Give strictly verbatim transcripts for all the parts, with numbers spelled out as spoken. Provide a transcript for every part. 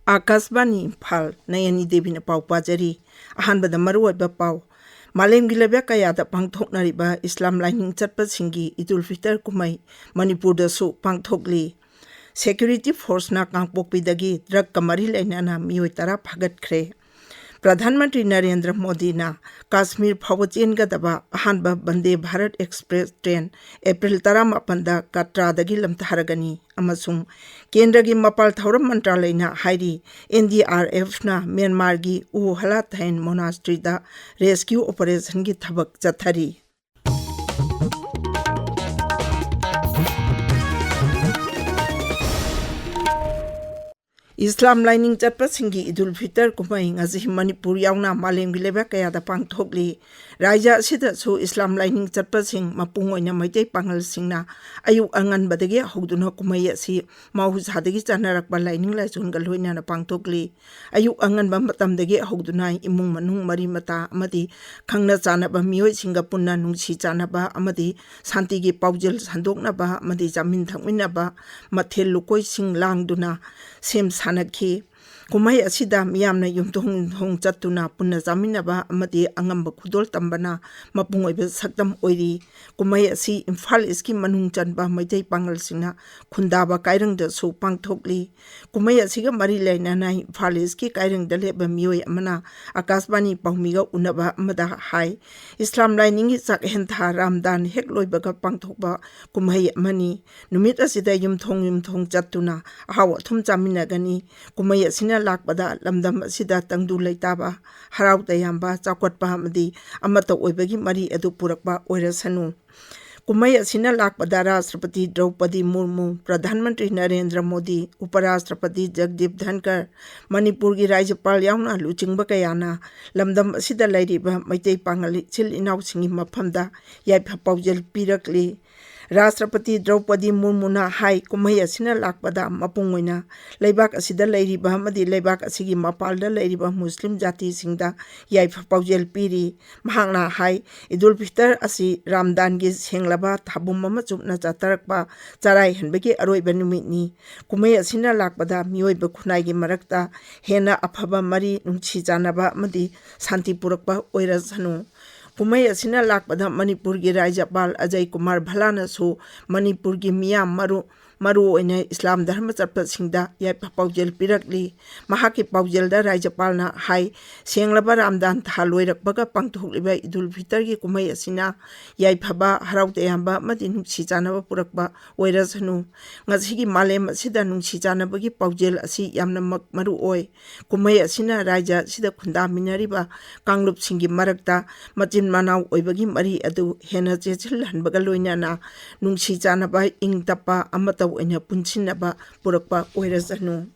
ꯑꯥꯀꯥꯁꯕꯥꯅꯤ ꯏꯝꯐꯥꯜ, ꯅꯌꯅꯤ ꯗꯦꯕꯤꯅ ꯄꯥꯎ ꯄꯥꯖꯔꯤ꯫ ꯑꯍꯥꯟꯕꯗ ꯃꯔꯨꯑꯣꯏꯕ ꯄꯥꯎ꯫ ꯃꯥꯂꯦꯝꯒꯤ ꯂꯩꯕꯥꯛ ꯀꯌꯥꯗ ꯄꯥꯡꯊꯣꯛꯅꯔꯤꯕ ꯏꯁꯂꯥꯝ ꯂꯥꯏꯅꯤꯡ ꯆꯠꯄꯁꯤꯡꯒꯤ ꯏꯗꯨꯜ ꯐꯤꯇꯔ ꯀꯨꯝꯍꯩ ꯃꯅꯤꯄꯨꯔꯗꯁꯨ ꯄꯥꯡꯊꯣꯛꯂꯤ꯫ ꯁꯦꯀ꯭ꯌꯨꯔꯤꯇꯤ ꯐꯣꯔꯁꯅ ꯀꯥꯡꯄꯣꯛꯄꯤꯗꯒꯤ ꯗ꯭ꯔꯒꯀ ꯃꯔꯤ ꯂꯩꯅꯅ ꯃꯤꯑꯣꯏ ꯇꯔꯥ ꯐꯥꯒꯠꯈ꯭ꯔꯦ꯫ ꯄ꯭ꯔꯙꯥꯟ ꯃꯟꯇ꯭ꯔꯤ ꯅꯔꯦꯟꯗ꯭ꯔ ꯃꯣꯗꯤꯅ ꯀꯥꯁꯃꯤꯔ ꯐꯥꯎꯕ ꯆꯦꯟꯒꯗꯕ ꯑꯍꯥꯟꯕ ꯕꯟꯗꯦ ꯚꯥꯔꯠ ꯑꯦꯛꯁꯄ꯭ꯔꯦꯁ ꯇ꯭ꯔꯦꯟ ꯑꯦꯄ꯭ꯔꯤꯜ ꯇꯔꯥꯃꯥꯄꯟꯗ ꯀꯇ꯭ꯔꯥꯗꯒꯤ ꯂꯝꯊꯥꯔꯒꯅꯤ ꯑꯃꯁꯨꯡ ꯀꯦꯟꯗ꯭ꯔꯒꯤ ꯃꯄꯥꯜ ꯊꯧꯔꯝ ꯃꯟꯇ꯭ꯔꯥꯂꯌꯅ ꯍꯥꯏꯔꯤ, ꯑꯦꯟ ꯗꯤ ꯑꯥꯔ ꯑꯦꯐꯅ ꯃ꯭ꯌꯥꯟꯃꯥꯔꯒꯤ ꯎ ꯍꯂꯥꯊꯥꯏꯟ ꯃꯣꯅꯥꯁꯇ꯭ꯔꯤꯗ ꯔꯦꯁꯀ꯭ꯌꯨ ꯑꯣꯄꯔꯦꯁꯟꯒꯤ ꯊꯕꯛ ꯆꯠꯊꯔꯤ꯫ ꯏꯁꯂꯥꯝ ꯂꯥꯏꯅꯤꯡ ꯆꯠꯄꯁꯤꯡꯒꯤ ꯏꯗꯨꯜ ꯐꯤꯇꯔ ꯀꯨꯝꯍꯩ ꯉꯁꯤ ꯃꯅꯤꯄꯨꯔ ꯌꯥꯎꯅ ꯃꯥꯂꯦꯝꯒꯤ ꯂꯩꯕꯥꯛ ꯀꯌꯥꯗ ꯄꯥꯡꯊꯣꯛꯂꯤ꯫ ꯔꯥꯖ꯭ꯌ ꯑꯁꯤꯗꯁꯨ ꯏꯁꯂꯥꯝ ꯂꯥꯏꯅꯤꯡ ꯆꯠꯄꯁꯤꯡ, ꯃꯄꯨꯡ ꯑꯣꯏꯅ ꯃꯩꯇꯩ ꯄꯥꯉꯜꯁꯤꯡꯅ ꯑꯌꯨꯛ ꯑꯉꯟꯕꯗꯒꯤ ꯍꯧꯗꯨꯅ ꯀꯨꯝꯍꯩ ꯑꯁꯤ ꯃꯍꯧꯁꯥꯗꯒꯤ ꯆꯠꯅꯔꯛꯄ ꯂꯥꯏꯅꯤꯡ ꯂꯥꯏꯁꯣꯟꯒ ꯂꯣꯏꯅꯅ ꯄꯥꯡꯊꯣꯛꯂꯤ꯫ ꯑꯌꯨꯛ ꯑꯉꯟꯕ ꯃꯇꯝꯗꯒꯤ ꯍꯧꯗꯨꯅ ꯏꯃꯨꯡ ꯃꯅꯨꯡ, ꯃꯔꯤ ꯃꯇꯥ ꯑꯃꯗꯤ ꯈꯪꯅ ꯆꯥꯟꯅꯕ ꯃꯤꯑꯣꯏꯁꯤꯡꯒ ꯄꯨꯟꯅ ꯅꯨꯡꯁꯤ ꯆꯥꯟꯅꯕ ꯑꯃꯗꯤ ꯁꯥꯟꯇꯤꯒꯤ ꯄꯥꯎꯖꯦꯜ ꯁꯟꯗꯣꯛꯅꯕ ꯑꯃꯗꯤ ꯆꯥꯃꯤꯟ ꯊꯛꯃꯤꯟꯅꯕ, ꯃꯊꯦꯜ ꯂꯨꯀꯣꯏꯁꯤꯡ ꯂꯥꯡꯗꯨꯅ ꯁꯦꯝ ꯁꯥꯅꯈꯤ꯫ ꯀꯨꯝꯍꯩ ꯑꯁꯤꯗ ꯃꯤꯌꯥꯝꯅ ꯌꯨꯝꯊꯣꯡ ꯌꯨꯝꯊꯣꯡ ꯆꯠꯇꯨꯅ ꯄꯨꯟꯅ ꯆꯥꯃꯤꯟꯅꯕ ꯑꯃꯗꯤ ꯑꯉꯝꯕ ꯈꯨꯗꯣꯜ ꯇꯝꯕꯅ ꯃꯄꯨꯡ ꯑꯣꯏꯕ ꯁꯛꯇꯝ ꯑꯣꯏꯔꯤ꯫ ꯀꯨꯝꯍꯩ ꯑꯁꯤ ꯏꯝꯐꯥꯜ ꯏꯁꯀꯤ ꯃꯅꯨꯡ ꯆꯟꯕ ꯃꯩꯇꯩ ꯄꯥꯉꯜꯁꯤꯡꯅ ꯈꯨꯟꯗꯥꯕ ꯀꯥꯏꯔꯪꯗꯁꯨ ꯄꯥꯡꯊꯣꯛꯂꯤ꯫ ꯀꯨꯝꯍꯩ ꯑꯁꯤꯒ ꯃꯔꯤ ꯂꯩꯅꯅ ꯏꯝꯐꯥꯜ ꯏꯁꯀꯤ ꯀꯥꯏꯔꯪꯗ ꯂꯩꯕ ꯃꯤꯑꯣꯏ ꯑꯃꯅ ꯑꯥꯀꯥꯁꯕꯥꯅꯤ ꯄꯥꯎꯃꯤꯒ ꯎꯅꯕ ꯑꯃꯗ ꯍꯥꯏ, ꯏꯁꯂꯥꯝ ꯂꯥꯏꯅꯤꯡꯒꯤ ꯆꯥꯛꯍꯦꯟ ꯊꯥ ꯔꯥꯝꯗꯥꯟ ꯍꯦꯛ ꯂꯣꯏꯕꯒ ꯄꯥꯡꯊꯣꯛꯄ ꯀꯨꯝꯍꯩ ꯑꯃꯅꯤ꯫ ꯅꯨꯃꯤꯠ ꯑꯁꯤꯗ ꯌꯨꯝꯊꯣꯡ ꯌꯨꯝꯊꯣꯡ ꯆꯠꯇꯨꯅ ꯑꯍꯥꯎ ꯑꯊꯨꯝ ꯆꯥꯃꯤꯟꯅꯒꯅꯤ꯫ ꯀꯨꯝꯍꯩ ꯑꯁꯤꯅ ꯂꯥꯛꯄꯗ ꯂꯝꯗꯝ ꯑꯁꯤꯗ ꯇꯪꯗꯨ ꯂꯩꯇꯥꯕ, ꯍꯔꯥꯎ ꯇꯌꯥꯝꯕ, ꯆꯥꯎꯈꯠꯄ ꯑꯃꯗꯤ ꯑꯃꯠꯇ ꯑꯣꯏꯕꯒꯤ ꯃꯔꯤ ꯑꯗꯨ ꯄꯨꯔꯛꯄ ꯑꯣꯏꯔꯁꯅꯨ꯫ ꯀꯨꯝꯍꯩ ꯑꯁꯤꯅ ꯂꯥꯛꯄꯗ ꯔꯥꯁꯇ꯭ꯔꯄꯇꯤ ꯗ꯭ꯔꯧꯄꯗꯤ ꯃꯨꯔꯃꯨ, ꯄ꯭ꯔꯙꯥꯟ ꯃꯟꯇ꯭ꯔꯤ ꯅꯔꯦꯟꯗ꯭ꯔ ꯃꯣꯗꯤ, ꯎꯄꯔꯥꯁꯇ꯭ꯔꯄꯇꯤ ꯖꯒꯗꯤꯞ ꯙꯟꯀꯔ, ꯃꯅꯤꯄꯨꯔꯒꯤ ꯔꯥꯖ꯭ꯌꯄꯥꯜ ꯌꯥꯎꯅ ꯂꯨꯆꯤꯡꯕ ꯀꯌꯥꯅ ꯂꯝꯗꯝ ꯑꯁꯤꯗ ꯂꯩꯔꯤꯕ ꯃꯩꯇꯩ ꯄꯥꯉꯜ ꯏꯆꯤꯜ ꯏꯅꯥꯎꯁꯤꯡꯒꯤ ꯃꯐꯝꯗ ꯌꯥꯏꯐ ꯄꯥꯎꯖꯦꯜ ꯄꯤꯔꯛꯂꯤ꯫ ꯔꯥꯁꯇ꯭ꯔꯄꯇꯤ ꯗ꯭ꯔꯧꯄꯗꯤ ꯃꯨꯔꯃꯨꯅ ꯍꯥꯏ, ꯀꯨꯝꯍꯩ ꯑꯁꯤꯅ ꯂꯥꯛꯄꯗ ꯃꯄꯨꯡ ꯑꯣꯏꯅ ꯂꯩꯕꯥꯛ ꯑꯁꯤꯗ ꯂꯩꯔꯤꯕ ꯑꯃꯗꯤ ꯂꯩꯕꯥꯛ ꯑꯁꯤꯒꯤ ꯃꯄꯥꯟꯗ ꯂꯩꯔꯤꯕ ꯃꯨꯁꯂꯤꯝ ꯖꯥꯇꯤꯁꯤꯡꯗ ꯌꯥꯏꯐ ꯄꯥꯎꯖꯦꯜ ꯄꯤꯔꯤ꯫ ꯃꯍꯥꯛꯅ ꯍꯥꯏ, ꯏꯗꯨꯜ ꯐꯤꯇꯔ ꯑꯁꯤ ꯔꯥꯝꯗꯥꯟꯒꯤ ꯁꯦꯡꯂꯕ ꯊꯥꯕꯨꯝ ꯑꯃ ꯆꯨꯞꯅ ꯆꯠꯊꯔꯛꯄ ꯆꯔꯥꯏꯍꯟꯕꯒꯤ ꯑꯔꯣꯏꯕ ꯅꯨꯃꯤꯠꯅꯤ꯫ ꯀꯨꯝꯍꯩ ꯑꯁꯤꯅ ꯂꯥꯛꯄꯗ ꯃꯤꯑꯣꯏꯕ ꯈꯨꯟꯅꯥꯏꯒꯤ ꯃꯔꯛꯇ ꯍꯦꯟꯅ ꯑꯐꯕ ꯃꯔꯤ, ꯅꯨꯡꯁꯤ ꯆꯥꯟꯅꯕ ꯑꯃꯗꯤ ꯁꯥꯟꯇꯤ ꯄꯨꯔꯛꯄ ꯑꯣꯏꯔꯁꯅꯨ꯫ ꯀꯨꯝꯍꯩ ꯑꯁꯤꯅ ꯂꯥꯛꯄꯗ ꯃꯅꯤꯄꯨꯔꯒꯤ ꯔꯥꯖ꯭ꯌꯄꯥꯜ ꯑꯖꯌ ꯀꯨꯃꯥꯔ ꯚꯜꯂꯥꯅꯁꯨ ꯃꯅꯤꯄꯨꯔꯒꯤ ꯃꯤꯌꯥꯝ, ꯃꯔꯨ, ꯃꯔꯨꯑꯣꯏꯅ ꯏꯁꯂꯥꯝ ꯙꯔꯃ ꯆꯠꯄꯁꯤꯡꯗ ꯌꯥꯏꯐ ꯄꯥꯎꯖꯦꯜ ꯄꯤꯔꯛꯂꯤ꯫ ꯃꯍꯥꯛꯀꯤ ꯄꯥꯎꯖꯦꯜꯗ ꯔꯥꯖ꯭ꯌꯄꯥꯜꯅ ꯍꯥꯏ, ꯁꯦꯡꯂꯕ ꯔꯥꯝꯗꯥꯟ ꯊꯥ ꯂꯣꯏꯔꯛꯄꯒ ꯄꯥꯡꯊꯣꯛꯂꯤꯕ ꯏꯗꯨꯜ ꯐꯤꯇꯔꯒꯤ ꯀꯨꯝꯍꯩ ꯑꯁꯤꯅ ꯌꯥꯏꯐꯕ, ꯍꯔꯥꯎ ꯇꯌꯥꯝꯕ ꯑꯃꯗꯤ ꯅꯨꯡꯁꯤ ꯆꯥꯟꯅꯕ ꯄꯨꯔꯛꯄ ꯑꯣꯏꯔꯁꯅꯨ꯫ ꯉꯁꯤꯒꯤ ꯃꯥꯂꯦꯝ ꯑꯁꯤꯗ ꯅꯨꯡꯁꯤ ꯆꯥꯟꯅꯕꯒꯤ ꯄꯥꯎꯖꯦꯜ ꯑꯁꯤ ꯌꯥꯝꯅꯃꯛ ꯃꯔꯨ ꯑꯣꯏ꯫ ꯀꯨꯝꯍꯩ ꯑꯁꯤꯅ ꯔꯥꯖ꯭ꯌ ꯑꯁꯤꯗ ꯈꯨꯟꯗꯥꯃꯤꯟꯅꯔꯤꯕ ꯀꯥꯡꯂꯨꯞꯁꯤꯡꯒꯤ ꯃꯔꯛꯇ ꯃꯆꯤꯟ ꯃꯅꯥꯎ ꯑꯣꯏꯕꯒꯤ ꯃꯔꯤ ꯑꯗꯨ ꯍꯦꯟꯅ ꯆꯦꯠꯁꯤꯜꯍꯟꯕꯒ ꯂꯣꯏꯅꯅ ꯅꯨꯡꯁꯤ ꯆꯥꯟꯅꯕ, ꯏꯪ ꯇꯞꯄ ꯑꯃꯠꯇ ꯑꯣꯏꯅ ꯄꯨꯟꯁꯤꯟꯅꯕ ꯄꯨꯔꯛꯄ ꯑꯣꯏꯔꯁꯅꯨ꯫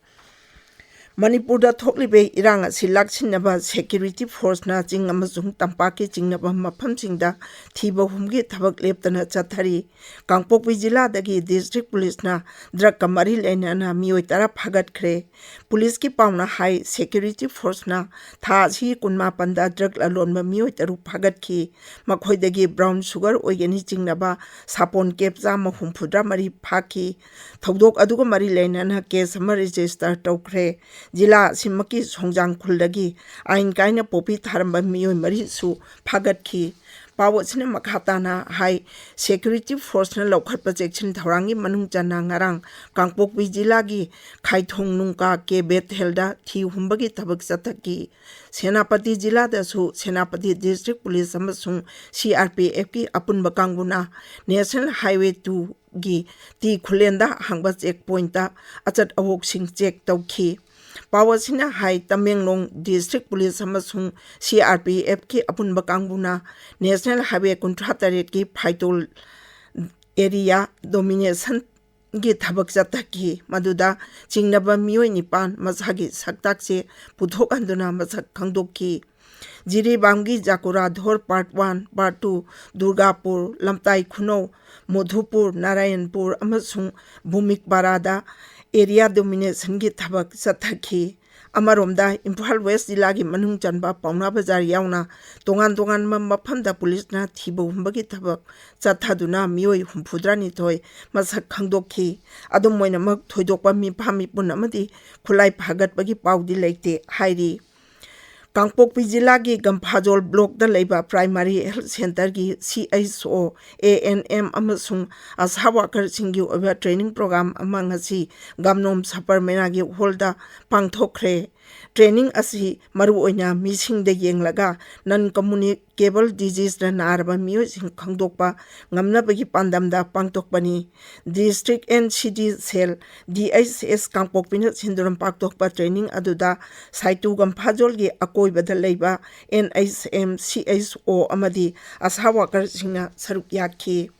ꯃꯅꯤꯄꯨꯔꯗ ꯊꯣꯛꯂꯤꯕ ꯏꯔꯥꯡ ꯑꯁꯤ ꯂꯥꯛꯁꯤꯟꯅꯕ ꯁꯦꯀ꯭ꯌꯨꯔꯤꯇꯤ ꯐꯣꯔꯁꯅ ꯆꯤꯡ ꯑꯃꯁꯨꯡ ꯇꯝꯄꯥꯛꯀꯤ ꯆꯤꯡꯅꯕ ꯃꯐꯝꯁꯤꯡꯗ ꯊꯤꯕ ꯍꯨꯝꯒꯤ ꯊꯕꯛ ꯂꯦꯞꯇꯅ ꯆꯠꯊꯔꯤ꯫ ꯀꯥꯡꯄꯣꯛꯄꯤ ꯖꯤꯂꯥꯗꯒꯤ ꯗꯤꯁꯇ꯭ꯔꯤꯛ ꯄꯨꯂꯤꯁꯅ ꯗ꯭ꯔꯒꯀ ꯃꯔꯤ ꯂꯩꯅꯅ ꯃꯤꯑꯣꯏ ꯇꯔꯥ ꯐꯥꯒꯠꯈ꯭ꯔꯦ꯫ ꯄꯨꯂꯤꯁꯀꯤ ꯄꯥꯎꯅ ꯍꯥꯏ, ꯁꯦꯀ꯭ꯌꯨꯔꯤꯇꯤ ꯐꯣꯔꯁꯅ ꯊꯥ ꯑꯁꯤꯒꯤ ꯀꯨꯟꯃꯥꯄꯟꯗ ꯗ꯭ꯔꯒ ꯂꯂꯣꯟꯕ ꯃꯤꯑꯣꯏ ꯇꯔꯨꯛ ꯐꯥꯒꯠꯈꯤ꯫ ꯃꯈꯣꯏꯗꯒꯤ ꯕ꯭ꯔꯥꯎꯟ ꯁꯨꯒꯔ ꯑꯣꯏꯒꯅꯤ ꯆꯤꯡꯅꯕ ꯁꯥꯄꯣꯟ ꯀꯦꯞ ꯆꯥꯝꯃ ꯍꯨꯝꯐꯨꯇꯔꯥ ꯃꯔꯤ ꯐꯥꯈꯤ꯫ ꯊꯧꯗꯣꯛ ꯑꯗꯨꯒ ꯃꯔꯤ ꯂꯩꯅꯅ ꯀꯦꯁ ꯑꯃ ꯔꯦꯖꯤꯁꯇꯔ ꯇꯧꯈ꯭ꯔꯦ꯫ ꯖꯤꯂꯥ ꯑꯁꯤꯃꯛꯀꯤ ꯁꯣꯡꯖꯥꯡ ꯈꯨꯜꯗꯒꯤ ꯑꯥꯏꯟ ꯀꯥꯏꯅ ꯄꯣꯄꯤ ꯊꯥꯔꯝꯕ ꯃꯤꯑꯣꯏ ꯃꯔꯤꯁꯨ ꯐꯥꯒꯠꯈꯤ꯫ ꯄꯥꯎ ꯑꯁꯤꯅ ꯃꯈꯥ ꯇꯥꯅ ꯍꯥꯏ, ꯁꯦꯀ꯭ꯌꯨꯔꯤꯇꯤ ꯐꯣꯔꯁꯅ ꯂꯧꯈꯠꯄ ꯆꯦꯛꯁꯤꯟ ꯊꯧꯔꯥꯡꯒꯤ ꯃꯅꯨꯡ ꯆꯟꯅ ꯉꯔꯥꯡ ꯀꯥꯡꯄꯣꯛꯄꯤ ꯖꯤꯂꯥꯒꯤ ꯈꯥꯏꯊꯣꯡ ꯅꯨꯡꯀꯥ ꯀꯦ ꯕꯦꯊꯦꯜꯗ ꯊꯤ ꯍꯨꯝꯕꯒꯤ ꯊꯕꯛ ꯆꯠꯊꯈꯤ꯫ ꯁꯦꯅꯥꯄꯇꯤ ꯖꯤꯂꯥꯗꯁꯨ ꯁꯦꯅꯥꯄꯇꯤ ꯗꯤꯁꯇ꯭ꯔꯤꯛ ꯄꯨꯂꯤꯁ ꯑꯃꯁꯨꯡ ꯁꯤ ꯑꯥꯔ ꯄꯤ ꯑꯦꯐꯀꯤ ꯑꯄꯨꯟꯕ ꯀꯥꯡꯕꯨꯅ ꯅꯦꯁꯅꯦꯜ ꯍꯥꯏꯋꯦ ꯇꯨꯒꯤ ꯇꯤ ꯈꯨꯂꯦꯟꯗ ꯍꯥꯡꯕ ꯆꯦꯛ ꯄꯣꯏꯟꯠꯇ ꯑꯆꯠ ꯑꯋꯣꯛꯁꯤꯡ ꯆꯦꯛ ꯇꯧꯈꯤ꯫ ꯄꯥꯎ ꯑꯁꯤꯅ ꯍꯥꯏ, ꯇꯃꯦꯡꯂꯣꯡ ꯗꯤꯁꯇ꯭ꯔꯤꯛ ꯄꯨꯂꯤꯁ ꯑꯃꯁꯨꯡ ꯁꯤ ꯑꯥꯔ ꯄꯤ ꯑꯦꯐꯀꯤ ꯑꯄꯨꯟꯕ ꯀꯥꯡꯕꯨꯅ ꯅꯦꯁꯅꯦꯜ ꯍꯥꯏꯋꯦ ꯀꯨꯟꯊ꯭ꯔꯥ ꯇꯔꯦꯠꯀꯤ ꯐꯥꯏꯇꯣꯜ ꯑꯦꯔꯤꯌꯥ ꯗꯣꯃꯤꯅꯦꯁꯟꯒꯤ ꯊꯕꯛ ꯆꯠꯊꯈꯤ꯫ ꯃꯗꯨꯗ ꯆꯤꯡꯅꯕ ꯃꯤꯑꯣꯏ ꯅꯤꯄꯥꯟ ꯃꯁꯥꯒꯤ ꯁꯛꯇꯥꯛꯁꯦ ꯄꯨꯊꯣꯛꯍꯟꯗꯨꯅ ꯃꯁꯛ ꯈꯪꯗꯣꯛꯈꯤ꯫ ꯖꯤꯔꯤꯕꯥꯝꯒꯤ ꯖꯥꯀꯨꯔꯥꯙꯣꯔ Part One, Part Two, Durgapur, ꯂꯝꯇꯥꯏ ꯈꯨꯅꯧ, ꯃꯣꯙꯨꯄꯨꯔ, ꯅꯥꯔꯥꯌꯟꯄꯨꯔ ꯑꯃꯁꯨꯡ ꯚꯨꯃꯤꯛꯄꯥꯔꯥꯗ area dominationꯒꯤ ꯊꯕꯛ ꯆꯠꯊꯈꯤ꯫ ꯑꯃꯔꯣꯝꯗ, ꯏꯝꯐꯥꯜ ꯋꯦꯁ ꯖꯤꯂꯥꯒꯤ ꯃꯅꯨꯡ ꯆꯟꯕ ꯄꯥꯎꯅꯥ ꯕꯖꯥꯔ ꯌꯥꯎꯅ ꯇꯣꯉꯥꯟ ꯇꯣꯉꯥꯟꯕ ꯃꯐꯝꯗ ꯄꯨꯂꯤꯁꯅ ꯊꯤꯕ ꯍꯨꯝꯕꯒꯤ ꯊꯕꯛ ꯆꯠꯊꯗꯨꯅ ꯃꯤꯑꯣꯏ ꯍꯨꯝꯐꯨꯇꯔꯥꯅꯤꯊꯣꯏ ꯃꯁꯛ ꯈꯪꯗꯣꯛꯈꯤ꯫ ꯑꯗꯨꯝ ꯑꯣꯏꯅꯃꯛ, ꯊꯣꯏꯗꯣꯛꯄ ꯃꯤꯐꯥ ꯃꯤꯄꯨꯟ ꯑꯃꯗꯤ ꯈꯨꯠꯂꯥꯏ ꯐꯥꯒꯠꯄꯒꯤ ꯄꯥꯎꯗꯤ ꯂꯩꯇꯦ ꯍꯥꯏꯔꯤ꯫ ꯀꯥꯡꯄꯣꯛꯄꯤ ꯖꯤꯂꯥꯒꯤ ꯒꯝꯐꯥꯖꯣꯜ blockꯇ ꯂꯩꯕ primary health centreꯒꯤ C H O, A N M ꯑꯃꯁꯨꯡ ASHA workerꯁꯤꯡꯒꯤ ꯑꯣꯏꯕ training program ꯑꯃ ꯉꯁꯤ ꯒꯥꯝꯅꯣꯝ ꯁꯄꯔꯃꯦꯅꯥꯒꯤ hallꯗ ꯄꯥꯡꯊꯣꯛꯈ꯭ꯔꯦ꯫ Training ꯑꯁꯤ ꯃꯔꯨꯑꯣꯏꯅ ꯃꯤꯁꯤꯡꯗ ꯌꯦꯡꯂꯒ non communicable diseaseꯅ ꯅꯥꯔꯕ ꯃꯤꯑꯣꯏꯁꯤꯡ ꯈꯪꯗꯣꯛꯄ ꯉꯝꯅꯕꯒꯤ ꯄꯥꯟꯗꯝꯗ ꯄꯥꯡꯊꯣꯛꯄꯅꯤ꯫ District N C D cell, D H S ꯀꯥꯡꯄꯣꯛꯄꯤꯅ ꯁꯤꯟꯗꯨꯅ ꯄꯥꯡꯊꯣꯛꯄ training ꯑꯗꯨꯗ ꯁꯥꯏꯇꯨ ꯒꯝꯐꯥꯖꯣꯜꯒꯤ ꯑꯀꯣꯏꯕꯗ ꯂꯩꯕ N H M, C H O ꯑꯃꯗꯤ ASHA workerꯁꯤꯡꯅ ꯁꯔꯨꯛ ꯌꯥꯈꯤ꯫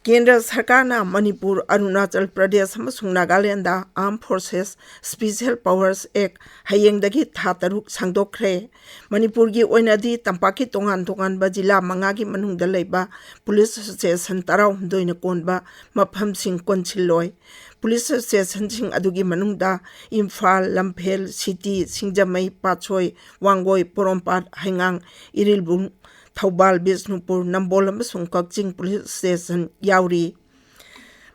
ꯀꯦꯟꯗ꯭ꯔ ꯁꯔꯀꯥꯔꯅ ꯃꯅꯤꯄꯨꯔ, ꯑꯔꯨꯅꯥꯆꯜ ꯄ꯭ꯔꯗꯦꯁ ꯑꯃꯁꯨꯡ Nagaland Armed Forces Special Powers Act ꯍꯌꯦꯡꯗꯒꯤ ꯊꯥ ꯇꯔꯨꯛ ꯁꯥꯡꯗꯣꯛꯈ꯭ꯔꯦ꯫ ꯃꯅꯤꯄꯨꯔꯒꯤ ꯑꯣꯏꯅꯗꯤ ꯇꯝꯄꯥꯛꯀꯤ ꯇꯣꯉꯥꯟ ꯇꯣꯉꯥꯟꯕ ꯖꯤꯂꯥ ꯃꯉꯥꯒꯤ ꯃꯅꯨꯡꯗ ꯂꯩꯕ police station ꯇꯔꯥꯍꯨꯝꯗꯣꯏꯅ ꯀꯣꯟꯕ ꯃꯐꯝꯁꯤꯡ ꯀꯣꯟꯁꯤꯜꯂꯣꯏ꯫ Police stationꯁꯤꯡ ꯑꯗꯨꯒꯤ ꯃꯅꯨꯡꯗ ꯏꯝꯐꯥꯜ, ꯂꯝꯐꯦꯜ, ꯁꯤꯇꯤ, ꯁꯤꯡꯖꯃꯩ, ꯄꯥꯠꯁꯣꯏ, ꯋꯥꯡꯒꯣꯏ, ꯄꯣꯔꯣꯝꯄꯥꯠ, ꯍꯩꯉꯥꯡ, ꯏꯔꯤꯜꯕꯨꯡ, ꯊꯧꯕꯥꯜ, ꯕꯤꯁꯅꯨꯄꯨꯔ, ꯅꯝꯕꯣꯜ ꯑꯃꯁꯨꯡ ꯀꯛꯆꯤꯡ police station ꯌꯥꯎꯔꯤ꯫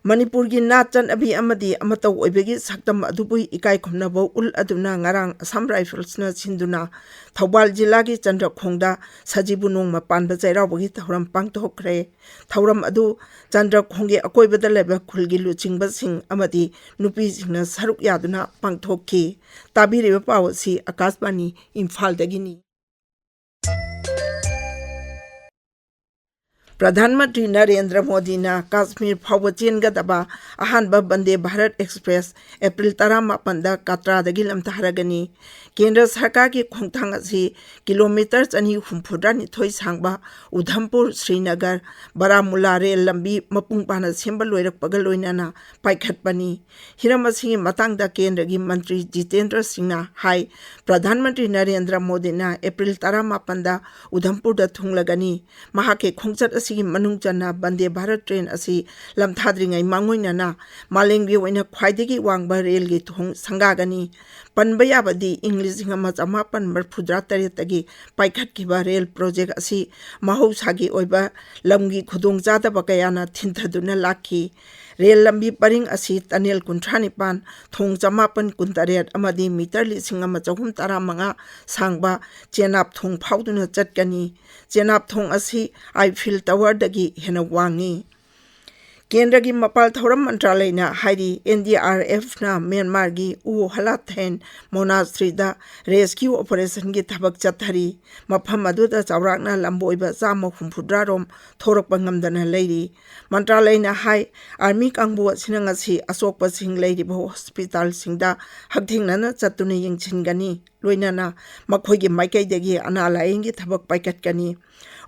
ꯃꯅꯤꯄꯨꯔꯒꯤ ꯅꯥꯠ ꯆꯠꯅꯕꯤ ꯑꯃꯗꯤ ꯑꯃꯠꯇ ꯑꯣꯏꯕꯒꯤ ꯁꯛꯇꯝ ꯑꯗꯨꯕꯨ ꯏꯀꯥꯏ ꯈꯨꯝꯅꯕ ꯎꯠꯂꯗꯨꯅ ꯉꯔꯥꯡ Assam Riflesꯅ ꯁꯤꯟꯗꯨꯅ ꯊꯧꯕꯥꯜ ꯖꯤꯂꯥꯒꯤ ꯆꯟꯗ꯭ꯔꯈꯣꯡꯗ ꯁꯖꯤꯕꯨ ꯅꯣꯡꯃ ꯄꯥꯟꯕ ꯆꯩꯔꯥꯎꯕꯒꯤ ꯊꯧꯔꯝ ꯄꯥꯡꯊꯣꯛꯈ꯭ꯔꯦ꯫ ꯊꯧꯔꯝ ꯑꯗꯨ ꯆꯟꯗ꯭ꯔꯈꯣꯡꯒꯤ ꯑꯀꯣꯏꯕꯗ ꯂꯩꯕ ꯈꯨꯜꯒꯤ ꯂꯨꯆꯤꯡꯕꯁꯤꯡ ꯑꯃꯗꯤ ꯅꯨꯄꯤꯁꯤꯡꯅ ꯁꯔꯨꯛ ꯌꯥꯗꯨꯅ ꯄꯥꯡꯊꯣꯛꯈꯤ꯫ ꯇꯥꯕꯤꯔꯤꯕ ꯄꯥꯎ ꯑꯁꯤ ꯑꯀꯥꯁꯕꯥꯅꯤ ꯏꯝꯐꯥꯜꯗꯒꯤꯅꯤ꯫ ꯄ꯭ꯔꯙꯥꯟ ꯃꯟꯇ꯭ꯔꯤ ꯅꯔꯦꯟꯗ꯭ꯔ ꯃꯣꯗꯤꯅ ꯀꯥꯁꯃꯤꯔ ꯐꯥꯎꯕ ꯆꯦꯟꯒꯗꯕ ꯑꯍꯥꯟꯕ ꯕꯟꯗꯦ ꯚꯥꯔꯠ ꯑꯦꯛꯁꯄ꯭ꯔꯦꯁ ꯑꯦꯄ꯭ꯔꯤꯜ ꯇꯔꯥꯃꯥꯄꯟꯗ ꯀꯥꯇ꯭ꯔꯥꯗꯒꯤ ꯂꯝꯊꯥꯔꯒꯅꯤ꯫ ꯀꯦꯟꯗ꯭ꯔ ꯁꯔꯀꯥꯔꯒꯤ ꯈꯣꯡꯊꯥꯡ ꯑꯁꯤ ꯀꯤꯂꯣꯃꯤꯇꯔ ꯆꯅꯤ ꯍꯨꯝꯐꯨꯇꯔꯥꯅꯤꯊꯣꯏ ꯁꯥꯡꯕ ꯎꯙꯝꯄꯨꯔ ꯁ꯭ꯔꯤꯅꯒꯔ ꯕꯥꯔꯥꯃꯨꯂꯥ ꯔꯦꯜ ꯂꯝꯕꯤ ꯃꯄꯨꯡ ꯐꯥꯅ ꯁꯦꯝꯕ ꯂꯣꯏꯔꯛꯄꯒ ꯂꯣꯏꯅꯅ ꯄꯥꯏꯈꯠꯄꯅꯤ꯫ ꯍꯤꯔꯝ ꯑꯁꯤꯒꯤ ꯃꯇꯥꯡꯗ ꯀꯦꯟꯗ꯭ꯔꯒꯤ ꯃꯟꯇ꯭ꯔꯤ ꯖꯤꯇꯦꯟꯗ꯭ꯔ ꯁꯤꯡꯅ ꯍꯥꯏ, ꯄ꯭ꯔꯙꯥꯟ ꯃꯟꯇ꯭ꯔꯤ ꯅꯔꯦꯟꯗ꯭ꯔ ꯃꯣꯗꯤꯅ ꯑꯦꯄ꯭ꯔꯤꯜ ꯇꯔꯥꯃꯥꯄꯟꯗ ꯎꯙꯝꯄꯨꯔꯗ ꯊꯨꯡꯂꯒꯅꯤ꯫ ꯃꯍꯥꯛꯀꯤ ꯈꯣꯡꯆꯠ ꯑꯁꯤꯒꯤ ꯃꯅꯨꯡ ꯆꯟꯅ ꯕꯟꯗꯦ ꯚꯥꯔꯠ ꯇ꯭ꯔꯦꯟ ꯑꯁꯤ ꯂꯝꯊꯥꯗ꯭ꯔꯤꯉꯩ ꯃꯥꯡꯑꯣꯏꯅꯅ ꯃꯥꯂꯦꯝꯒꯤ ꯑꯣꯏꯅ ꯈ꯭ꯋꯥꯏꯗꯒꯤ ꯋꯥꯡꯕ ꯔꯦꯜꯒꯤ ꯊꯣꯡ ꯁꯪꯒꯥꯒꯅꯤ꯫ ꯄꯟꯕ ꯌꯥꯕꯗꯤ ꯏꯪ ꯂꯤꯁꯤꯡ ꯑꯃ ꯆꯃꯥꯄꯟ ꯃꯔꯤꯐꯨꯇꯔꯥ ꯇꯔꯦꯠꯇꯒꯤ ꯄꯥꯏꯈꯠꯈꯤꯕ ꯔꯦꯜ ꯄ꯭ꯔꯣꯖꯦꯛ ꯑꯁꯤ ꯃꯍꯧꯁꯥꯒꯤ ꯑꯣꯏꯕ ꯂꯝꯒꯤ ꯈꯨꯗꯣꯡꯆꯥꯗꯕ ꯀꯌꯥꯅ ꯊꯤꯟꯊꯗꯨꯅ ꯂꯥꯛꯈꯤ꯫ ꯔꯦꯜ ꯂꯝꯕꯤ ꯄꯔꯤꯡ ꯑꯁꯤ ꯇꯅꯦꯜ ꯀꯨꯟꯊ꯭ꯔꯥ ꯅꯤꯄꯥꯟ, ꯊꯣꯡ ꯆꯃꯥꯄꯟ ꯀꯨꯟꯇꯔꯦꯠ ꯑꯃꯗꯤ ꯃꯤꯇꯔ ꯂꯤꯁꯤꯡ ꯑꯃ ꯆꯍꯨꯝ ꯇꯔꯥꯃꯉꯥ ꯁꯥꯡꯕ ꯆꯦꯅꯥꯞ ꯊꯣꯡ ꯐꯥꯎꯗꯨꯅ ꯆꯠꯀꯅꯤ꯫ ꯆꯦꯅꯥꯞ ꯊꯣꯡ ꯑꯁꯤ ꯑꯥꯏꯐꯤꯜ ꯇꯋꯔꯗꯒꯤ ꯍꯦꯟꯅ ꯋꯥꯡꯏ꯫ ꯀꯦꯟꯗ꯭ꯔꯒꯤ ꯃꯄꯥꯜ ꯊꯧꯔꯝ ꯃꯟꯇ꯭ꯔꯥꯂꯌꯅ ꯍꯥꯏꯔꯤ, ꯑꯦꯟ ꯗꯤ ꯑꯥꯔ ꯑꯦꯐꯅ ꯃ꯭ꯌꯥꯟꯃꯥꯔꯒꯤ ꯎ ꯍꯂꯥꯊꯦꯟ ꯃꯣꯅꯥꯁꯇ꯭ꯔꯤꯗ ꯔꯦꯁꯀ꯭ꯌꯨ ꯑꯣꯄꯔꯦꯁꯟꯒꯤ ꯊꯕꯛ ꯆꯠꯊꯔꯤ꯫ ꯃꯐꯝ ꯑꯗꯨꯗ ꯆꯥꯎꯔꯥꯛꯅ ꯂꯝꯕꯣꯏꯕ ꯆꯥꯝꯃ ꯍꯨꯝꯐꯨꯇꯔꯥ ꯔꯣꯝ ꯊꯣꯔꯛꯄ ꯉꯝꯗꯅ ꯂꯩꯔꯤ꯫ ꯃꯟꯇ꯭ꯔꯥꯂꯌꯅ ꯍꯥꯏ, ꯑꯥꯔꯃꯤ ꯀꯥꯡꯕꯨ ꯑꯁꯤꯅ ꯉꯁꯤ ꯑꯁꯣꯛꯄꯁꯤꯡ ꯂꯩꯔꯤꯕ ꯍꯣꯁꯄꯤꯇꯥꯜꯁꯤꯡꯗ ꯍꯛꯊꯦꯡꯅꯅ ꯆꯠꯇꯨꯅ ꯌꯦꯡꯁꯤꯟꯒꯅꯤ꯫ ꯂꯣꯏꯅꯅ ꯃꯈꯣꯏꯒꯤ ꯃꯥꯏꯀꯩꯗꯒꯤ ꯑꯅꯥ ꯂꯥꯏꯌꯦꯡꯒꯤ ꯊꯕꯛ ꯄꯥꯏꯈꯠꯀꯅꯤ꯫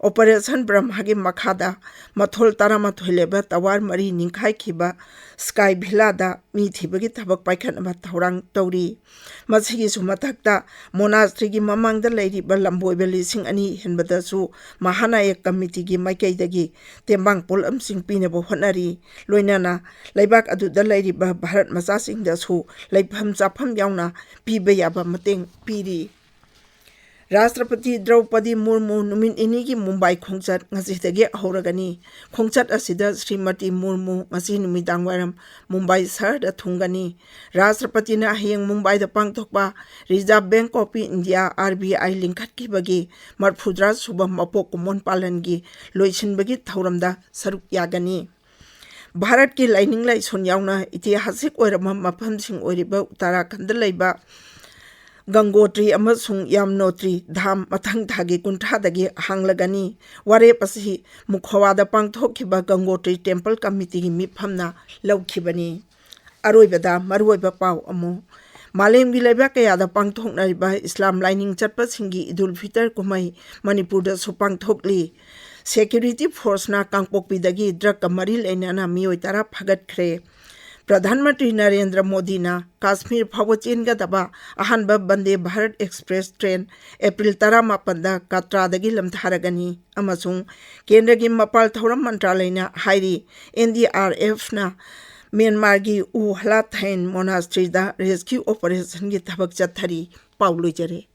ꯑꯣꯄꯔꯦꯁꯟ ꯕ꯭ꯔꯍꯃꯒꯤ ꯃꯈꯥꯗ ꯃꯊꯣꯜ ꯇꯔꯥꯃꯥꯊꯣꯏ ꯂꯩꯕ ꯇꯋꯥꯔ ꯃꯔꯤ ꯅꯤꯡꯈꯥꯏꯈꯤꯕ ꯁ꯭ꯀꯥꯏ ꯚꯤꯂꯥꯗ ꯃꯤ ꯊꯤꯕꯒꯤ ꯊꯕꯛ ꯄꯥꯏꯈꯠꯅꯕ ꯊꯧꯔꯥꯡ ꯇꯧꯔꯤ꯫ ꯃꯁꯤꯒꯤꯁꯨ ꯃꯊꯛꯇ ꯃꯣꯅꯥꯁꯇ꯭ꯔꯤꯒꯤ ꯃꯃꯥꯡꯗ ꯂꯩꯔꯤꯕ ꯂꯝꯕꯣꯏꯕ ꯂꯤꯁꯤꯡ ꯑꯅꯤ ꯍꯦꯟꯕꯗꯁꯨ ꯃꯍꯥꯅꯥꯌꯛ ꯀꯃꯤꯇꯤꯒꯤ ꯃꯥꯏꯀꯩꯗꯒꯤ ꯇꯦꯡꯕꯥꯡ ꯄꯣꯠꯂꯝꯁꯤꯡ ꯄꯤꯅꯕ ꯍꯣꯠꯅꯔꯤ꯫ ꯂꯣꯏꯅꯅ ꯂꯩꯕꯥꯛ ꯑꯗꯨꯗ ꯂꯩꯔꯤꯕ ꯚꯥꯔꯠ ꯃꯆꯥꯁꯤꯡꯗꯁꯨ ꯂꯩꯐꯝ ꯆꯥꯐꯝ ꯌꯥꯎꯅ ꯄꯤꯕ ꯌꯥꯕ ꯃꯇꯦꯡ ꯄꯤꯔꯤ꯫ ꯔꯥꯁꯇ꯭ꯔꯄꯇꯤ ꯗ꯭ꯔꯧꯄꯗꯤ ꯃꯨꯔꯃꯨ ꯅꯨꯃꯤꯠ ꯅꯤꯅꯤꯒꯤ ꯃꯨꯝꯕꯥꯏ ꯈꯣꯡꯆꯠ ꯉꯁꯤꯗꯒꯤ ꯍꯧꯔꯒꯅꯤ꯫ ꯈꯣꯡꯆꯠ ꯑꯁꯤꯗ ꯁ꯭ꯔꯤꯃꯇꯤ ꯃꯨꯔꯃꯨ ꯉꯁꯤ ꯅꯨꯃꯤꯗꯥꯡ ꯋꯥꯏꯔꯝ ꯃꯨꯝꯕꯥꯏ ꯁꯍꯔꯗ ꯊꯨꯡꯒꯅꯤ꯫ ꯔꯥꯁꯇ꯭ꯔꯄꯇꯤꯅ ꯍꯌꯦꯡ ꯃꯨꯝꯕꯥꯏꯗ ꯄꯥꯡꯊꯣꯛꯄ Reserve Bank of India, R B I, ꯂꯤꯡꯈꯠꯈꯤꯕꯒꯤ ꯃꯔꯤꯐꯨꯇꯔꯥ ꯁꯨꯕ ꯃꯄꯣꯛ ꯀꯨꯝꯑꯣꯟ ꯄꯥꯂꯟꯒꯤ ꯂꯣꯏꯁꯤꯟꯕꯒꯤ ꯊꯧꯔꯝꯗ ꯁꯔꯨꯛ ꯌꯥꯒꯅꯤ꯫ ꯚꯥꯔꯠꯀꯤ ꯂꯥꯏꯅꯤꯡ ꯂꯥꯏꯁꯣꯟ ꯌꯥꯎꯅ ꯏꯇꯤꯍꯥꯁꯤꯛ ꯑꯣꯏꯔꯕ ꯃꯐꯝꯁꯤꯡ ꯑꯣꯏꯔꯤꯕ ꯎꯠꯇꯔꯥꯈꯟꯗ ꯂꯩꯕ ꯒꯪꯒꯣꯇ꯭ꯔꯤ ꯑꯃꯁꯨꯡ ꯌꯥꯝꯅꯣꯇ꯭ꯔꯤ ꯙꯥꯝ ꯃꯊꯪ ꯊꯥꯒꯤ ꯀꯨꯟꯊ꯭ꯔꯥꯗꯒꯤ ꯍꯥꯡꯂꯒꯅꯤ꯫ ꯋꯥꯔꯦꯞ ꯑꯁꯤ ꯃꯨꯈꯣꯋꯥꯗ ꯄꯥꯡꯊꯣꯛꯈꯤꯕ ꯒꯪꯒꯣꯇ꯭ꯔꯤ ꯇꯦꯝꯄꯜ ꯀꯃꯤꯇꯤꯒꯤ ꯃꯤꯐꯝꯅ ꯂꯧꯈꯤꯕꯅꯤ꯫ ꯑꯔꯣꯏꯕꯗ ꯃꯔꯨꯑꯣꯏꯕ ꯄꯥꯎ ꯑꯃꯨꯛ꯫ ꯃꯥꯂꯦꯝꯒꯤ ꯂꯩꯕꯥꯛ ꯀꯌꯥꯗ ꯄꯥꯡꯊꯣꯛꯅꯔꯤꯕ ꯏꯁꯂꯥꯝ ꯂꯥꯏꯅꯤꯡ ꯆꯠꯄꯁꯤꯡꯒꯤ ꯏꯗꯨꯜ ꯐꯤꯇꯔ ꯀꯨꯝꯍꯩ ꯃꯅꯤꯄꯨꯔꯗꯁꯨ ꯄꯥꯡꯊꯣꯛꯂꯤ꯫ ꯁꯦꯀ꯭ꯌꯨꯔꯤꯇꯤ ꯐꯣꯔꯁꯅ ꯀꯥꯡꯄꯣꯛꯄꯤꯗꯒꯤ ꯗ꯭ꯔꯒꯀ ꯃꯔꯤ ꯂꯩꯅꯅ ꯃꯤꯑꯣꯏ ꯇꯔꯥ ꯐꯥꯒꯠꯈ꯭ꯔꯦ꯫ ꯄ꯭ꯔꯙꯥꯟ ꯃꯟꯇ꯭ꯔꯤ ꯅꯔꯦꯟꯗ꯭ꯔ ꯃꯣꯗꯤꯅ ꯀꯥꯁꯃꯤꯔ ꯐꯥꯎꯕ ꯆꯦꯟꯒꯗꯕ ꯑꯍꯥꯟꯕ ꯕꯟꯗꯦ ꯚꯥꯔꯠ ꯑꯦꯛꯁꯄ꯭ꯔꯦꯁ ꯇ꯭ꯔꯦꯟ ꯑꯦꯄ꯭ꯔꯤꯜ ꯇꯔꯥꯃꯥꯄꯟꯗ ꯀꯥꯇ꯭ꯔꯥꯗꯒꯤ ꯂꯝꯊꯥꯔꯒꯅꯤ ꯑꯃꯁꯨꯡ ꯀꯦꯟꯗ꯭ꯔꯒꯤ ꯃꯄꯥꯜ ꯊꯧꯔꯝ ꯃꯟꯇ꯭ꯔꯥꯂꯌꯅ ꯍꯥꯏꯔꯤ, ꯑꯦꯟ ꯗꯤ ꯑꯥꯔ ꯑꯦꯐꯅ ꯃ꯭ꯌꯥꯟꯃꯥꯔꯒꯤ ꯎ ꯍꯂꯥꯊꯥꯏꯟ ꯃꯣꯅꯥꯁꯇ꯭ꯔꯤꯗ ꯔꯦꯁꯀ꯭ꯌꯨ ꯑꯣꯄꯔꯦꯁꯟꯒꯤ ꯊꯕꯛ ꯆꯠꯊꯔꯤ꯫ ꯄꯥꯎ ꯂꯣꯏꯖꯔꯦ꯫